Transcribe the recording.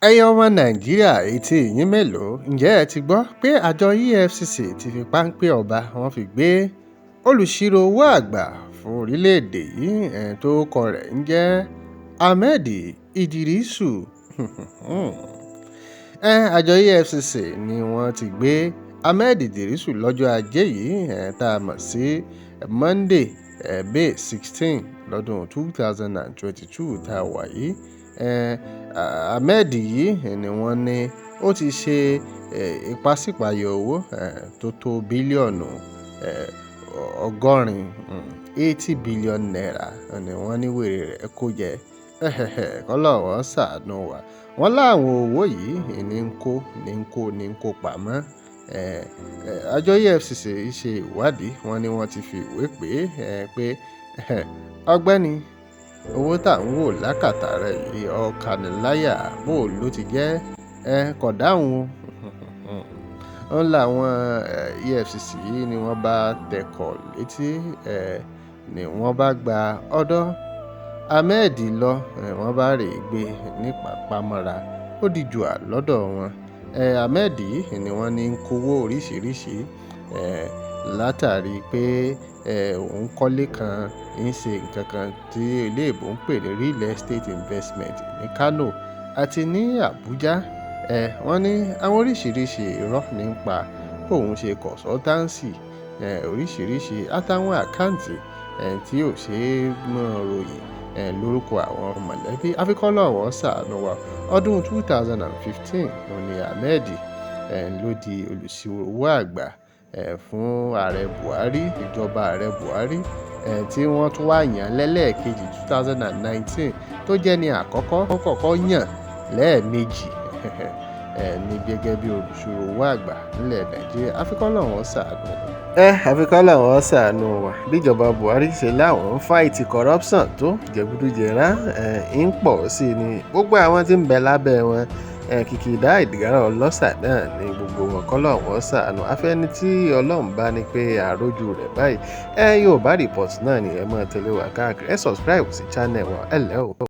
Ẹ̀yin ọmọ Nàìjíríà, etí yín mélòó? Ǹjẹ́ ẹ ti gbọ́ pé àjọ EFCC ti fi páńpẹ́ ọba wọn fi gbé olùṣirò owó àgbà fún orílẹ̀-èdè yìí, ẹni tó kọ rẹ̀ ń jẹ́ Ahmed Iddrisu? Àjọ EFCC ni wọ́n ti gbé Ahmed Iddrisu lọ́jọ́ Ajé yìí, tá a mọ̀ sí Monday, May 16 lọ́dún 2022 tá a wà yìí. Ahmed yìí ni wọ́n ní ó ti ṣe ìpàsípààyọ̀ owó tó tó bílíọ̀nù 80, ₦80 billion ni wọ́n ní wèrè rẹ̀ kó jẹ. Kọ́lọ́run ṣàánú wa. Wọ́n láwọn owó yìí ní ń kó, ní ń kó, ní ń kó pamọ́. Àjọ EFCC ṣe ìwádìí, wọ́n ní wọ́n ti fi ìwé pè é pé, "Ọ̀gbẹ́ni, owó tá ń wò lákàtà rẹ yìí, ó kaniláyà, bó ló ti jẹ́?" Kò dáhùn o. Wọ́n láwọn EFCC yìí ni wọ́n bá tẹkọ̀ létí, ni wọ́n bá gba ọ̀dọ̀ Ahmed lọ, wọ́n bá rè gbé ní pàpamọ́ra. Ó di jùà lọ́dọ̀ wọn. Ahmed yìí ni wọ́n ní ń kówó oríṣìíríṣìí, látàrí pé òun kọ́lé kan, ń ṣe nǹkan kan tí eléèbó ń pè ní real estate investment ní Kano àti ní Abuja. Wọ́n ní àwọn oríṣìíríṣìí irọ́ ní ń pa pé òun ṣe consultancy, oríṣìíríṣìí àtàwọn account, tí ò ṣe é mọ̀ ròyìn, lórúkọ àwọn mọ̀lẹ́bí. Àfi kọ́lọ́run ṣàánú wa. Ọdún 2015 òní Ahmed, ló di olùṣirò owó àgbà, fún ààrẹ Buhari, ìjọba ààrẹ Buhari, tí wọ́n tún wá yàn lẹ́lẹ́ẹ̀kejì 2019, tó jẹ́ ní àkọ́kọ́ ó kọ́kọ́ yàn lẹ́ẹ̀mejì, ní gẹ́gẹ́ bí olùṣirò owó àgbà nílẹ̀ Nàìjíríà. Àfi kọ́lọ́run ṣàánú wa. Àfi kọ́lọ́run ṣàánú wa. Bíjọba Buhari ṣe láwọn ń fight corruption tó jẹgúdújẹrá, ń pọ̀ sí i ni. Gbogbo àwọn tí ń bẹ lábẹ́ wọn, kìkìdá ìdígàrá ọlọ́ṣà náà ní gbogbo wọn. Kọ́lọ́run ṣàánú. Afẹ́ni tí Ọlọ́run bá ní pé àrójú rẹ̀ báyìí. Yorùbá Report náà ni ẹ máa tẹ̀lé wa káàkiri. Ẹ subscribe sí channel wa. Ẹ lẹ́ o.